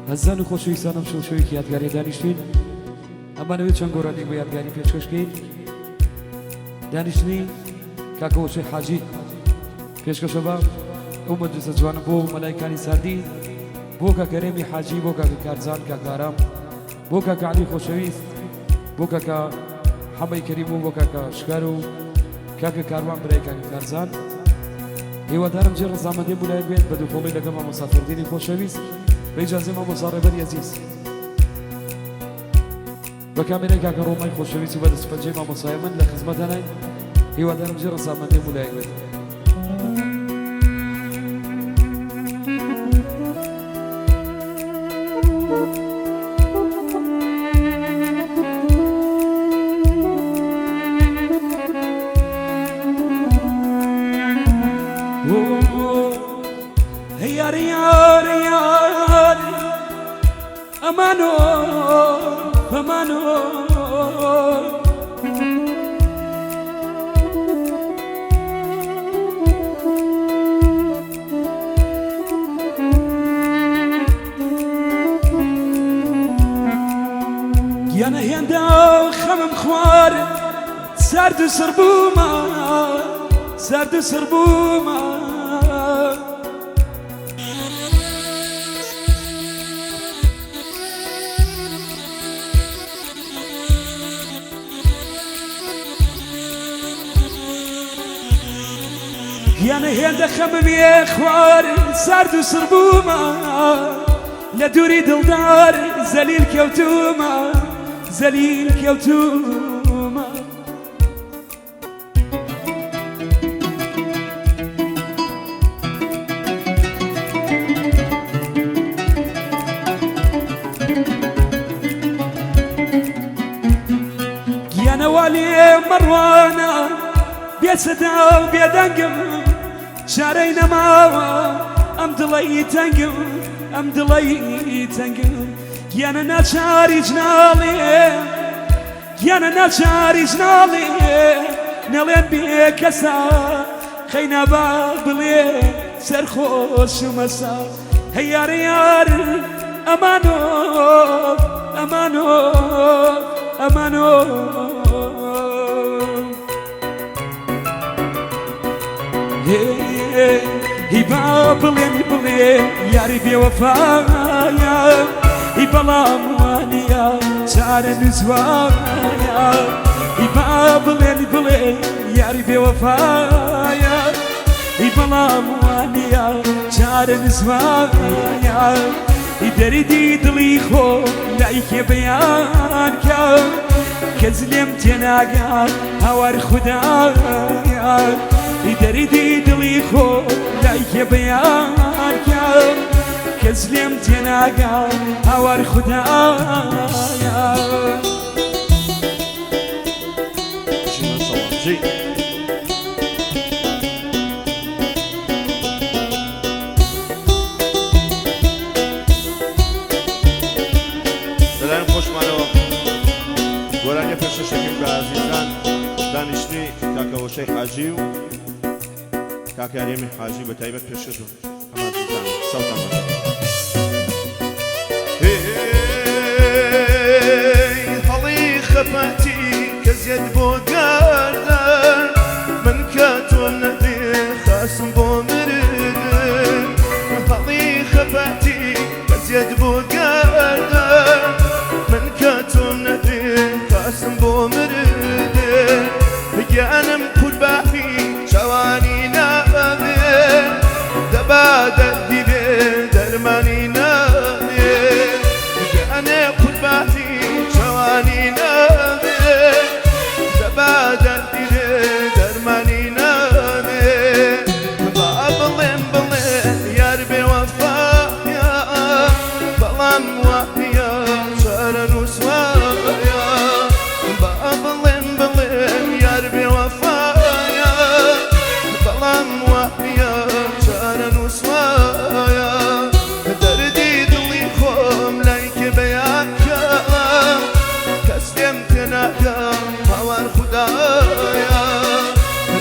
ئەزیزان و خۆشەویستان ئەم شەو شەوێکی یادگاری دانیشتین ئەمانەوێت چەند گۆرانیەک بە یادگاری پێشکەش بکەین دانیشتنی کاکە وەچەی حاجی پێشکەشە بە ئەو مەجلسە جوانە بۆ مەلایکانی ساردی بۆ کاکەرێمی حاجی بۆ کاکە کارزان کاکارام بۆ کاکە عەلی خۆشەویست بۆ کاکە حەمەی کەریم و بۆ کاکە شکار و کاکە کاروان برای کاکە کارزان هیوادارم جێ ڕەزامەندی مولایەک بێت بە دووقۆڵی لەگەڵ مامۆستا فەردینی خۆشەویست بە ئیجازەی مامۆستا ڕێبەری ئەزیز بە کامێرای کاکە ڕۆمای خۆشەویست و بە دەستپەنجەی مامۆستای من لە خزمەتانین هیوادارم جێ ڕەزامەندی مولایەک بێت. یار یار یار ئەمانۆ ئەمانۆ گیانە هێندە خەمم خوارد سارد و سڕ بوومە سارد و سڕ بوومە. گیانە هێندە خەمم یێ خوار سارد و سڕ بوومە لە دووری دڵدار زەلیل کەوتوومە زەلیل کەوتوومە. گیانە وا لێ مەڕوانە بێسەدا و بێدەنگم چارەی نەماوە ئەم دڵەی تەنگم ئەم دڵەی تەنگم گیانە ناچاری جناڵێ گیانە ناچاریش ناڵێ نەڵێن بێ کەسە خەینا با بڵێ سەرخۆش مەسا هەی یارە یار ئەمانۆ ئەمانۆ ئەمانۆ هی با بڵێن بڵێ یاری بێوەفایە هی بەڵام وانە چارە نووسوایە هی با بڵێن بڵێ یاری بێوەفایە هی بەڵام وانە چارە نووسوایە هی دەردی دڵی خۆ لایکێ بەیان کە کەس لێم تێناگات هاوار خودایە ئی دەردی دڵی خۆ لایکێ بەیان کە کەس لێم تێناگات هاوار خودایە. جی. لەلایەن خۆشمانەوە گۆرانیە پێشکەشەکەین بە ئازیزان دانیشتنی کاکە هۆشەی حاجی و کاکە هەرێمی حاجی بە تایبەت پێشکەش بە هەم ئازیزان سەوتان بەخێر. هەڵی خەفەتی کەزیەت بۆ گەردن من کە تۆم نەبێ خاسم بۆ مردن هەڵی خەفەتی کەزیەت بۆ گەردن من کە تۆم نەبێ خاسم بۆ مردن گیانم قوربانی چاوانی نابێ دەبا دەردی بێ دەرمانی نابێ گیانێ قوربانی چاوانی نابێ دەبا دەردی بێ دەرمانی نابێ با بڵێم بڵێ یار بێ وەفایە بەڵام وایە چارەنووس وایە با بڵێم بڵێم یار بێ وەفایە بەڵام وایە چارەنووس وایە دەردی دڵی خۆم لای کێ بەیان کەم کەس لێم تێناگا هاوار خودایە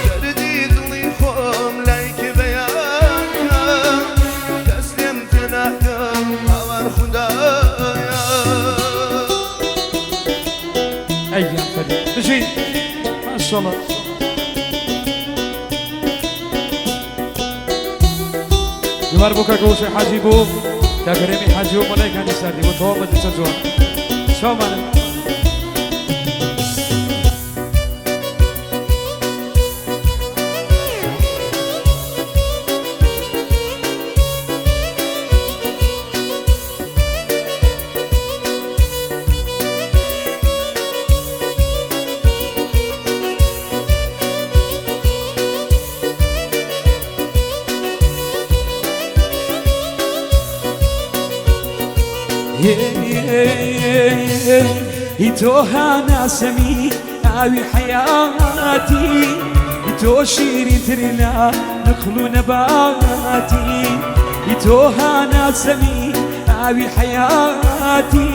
دەردی دڵی خۆم لای کێ بەیان کەم کەس لێم تێناگا هاوار خودایە. ئینشەڵا. دووبارە بۆ کاکە وشەی حاجی بۆ کاکە رێمی حاجی و مەلای کانی ساردی بۆ تەواو مەجلیسە جوان چاومانە. تۆ هاناسەمی ئاوی حەیاتی تۆ شیرینتر لە نەخڵ و نەباتی تۆ هاناسەمی ئاوی حەیاتی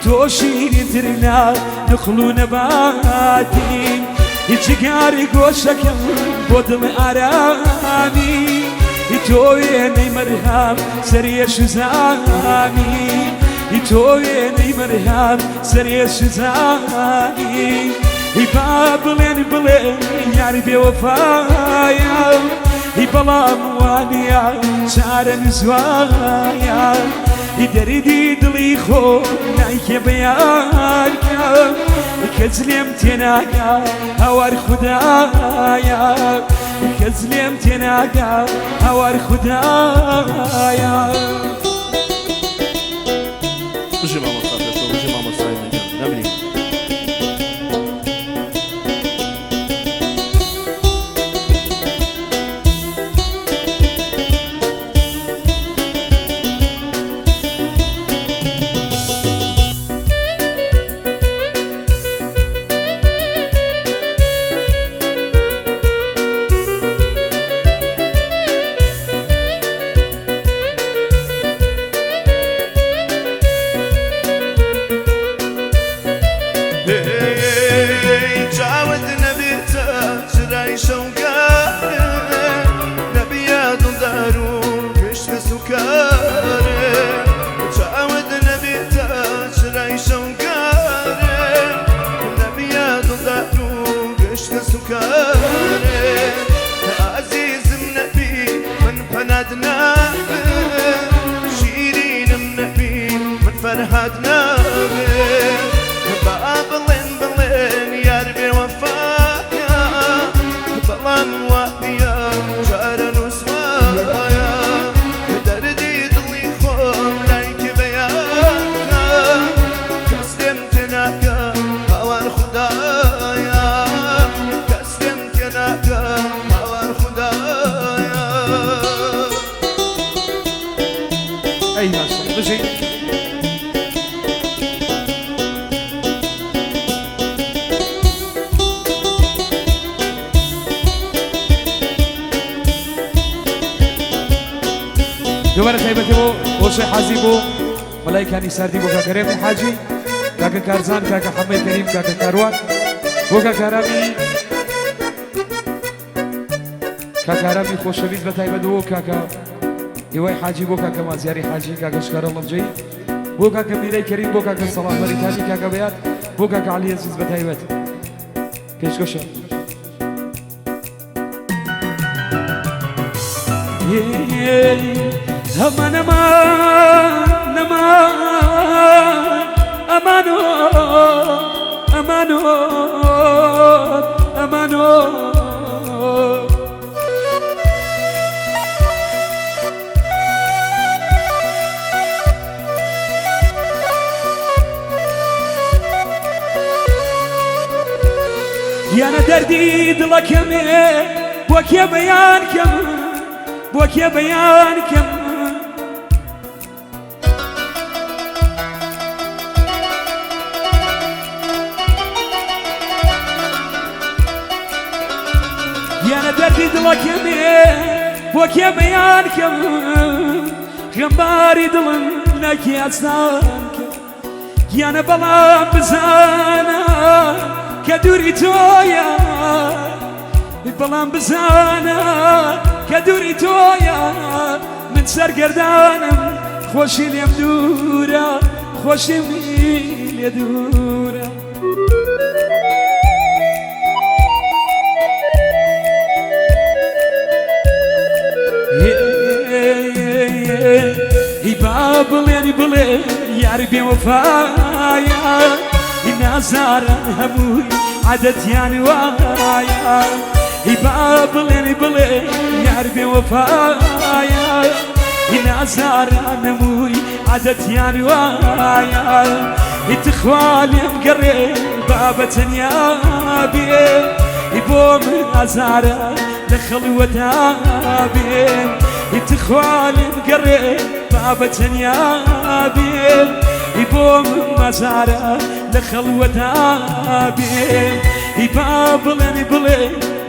تۆ شیرینتر لە نەخڵ و نەباتی جگاری گۆشەکەم بۆ دڵ ئارامی تۆ وێنەی مەرهەم سەرێش و زامی تۆ وێنەی مەرهەم سەرێش و زامی با بڵێن بڵێن یاری بێوەفایە بەڵام وانیە چارە نزوایە دەردی دڵی خۆ نایکێ بەیان کەم کەس لێم تێناگا هاوار خودایە کەس لێم تێناگا هاوار خودایە. بژی مامۆستا پێشەوە، بژی مامۆستای مەیدان نەمری. چاوت نەبێتە چرای شەوگارێ، نەبیە دڵدار و گشت کەس و کارێ. چاوت نەبێتە چرای شەوگارێ، نەبیە دڵدار و گشت کەس و کارێ. ئازیزم نەبی من پەنات نابێ، شیرینم نەبی من فەرهاد نابێ. با بڵێن بڵێن یار بێوەفایە، بەڵام وانیە چارە نووسوایە. دەردی دڵی خۆم لای کێ بەیانکە، کەس لێم تێناگا هاوار خودایە، کەس لێم تێناگا هاوار خودایە. ئەی باشە بژی. دووبارە تایبەتی بۆ هۆشەی حازی بۆ مەلای کانی ساردی بۆ کاکە رێمی حاجی کاکە کارزان کاکە حەمەی کەریم کاکە کاروان بۆ کاکارامی کاکارامی خۆشەویست بە تایبەت بۆ کاکە هیوای حاجی بۆ کاکە مازیاری حاجی کاکە شکارە ڵەبجەی بۆ کاکە میرەی کەریم بۆ کاکە سەڵاح بەریتانی کاکە بەیات بۆ کاکە عەلی عەزیز بە تایبەت پێشکەشە. ئەمان ئەمان ئەمان ئەمانۆ ئەمانۆ ئەمانۆ گیانە دەردی دڵەکەمێ بۆ کێ بەیان کەم بۆ کێ بەیان کەم گیانە دەردی دڵەکەمێ بۆ کێ بەیان کەم غەمباری دڵم ناکی ئاسان کەم گیانە بەڵام بزانە کە دووری تۆیە بەڵام بزانە کە دووری تۆیە من سەرگەردانم خۆشی لێم دوورە خۆشیم لێ دوورە. بڵێنی بڵێ یار بێوەفایە، نازاران هەمووی عادەتیان وایە. با بڵێنی بڵێ یار بێوەفایە، نازاران هەمووی عادەتیان وایە. تخوا لێم گەڕێ با بە تەنیا بێ، بۆ من ئازارە لە خەڵوەتا بێ. تخوا لێم گەڕێ با بە تەنیا بێ، بۆ من مەزارە لە خەڵوەتا بێ. با بڵێنی بڵێ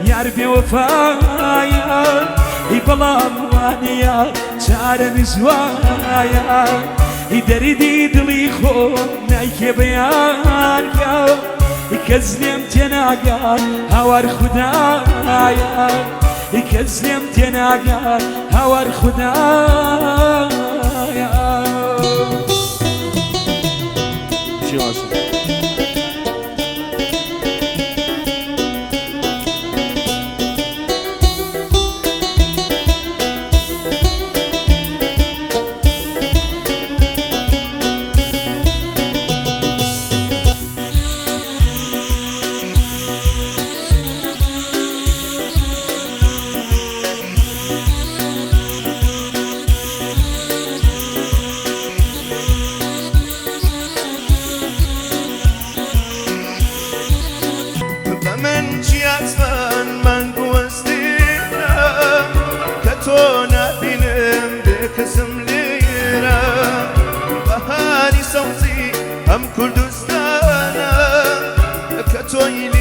یار بێوەفایە، بەڵام وانەیە چارە نزوایە. دەریدی دڵی خۆم نایکێ بەیانکە، کەس لێم تێناگات هاوار خودایە، کەس لێم تێناگات هاوار خودایە. چی واسە؟ بە من چیاتمان مانگوەستیرە کە تۆ نابینم بێکەسم لێرە، بەهاری سەوزی ئەم کوردستانە کە تۆی.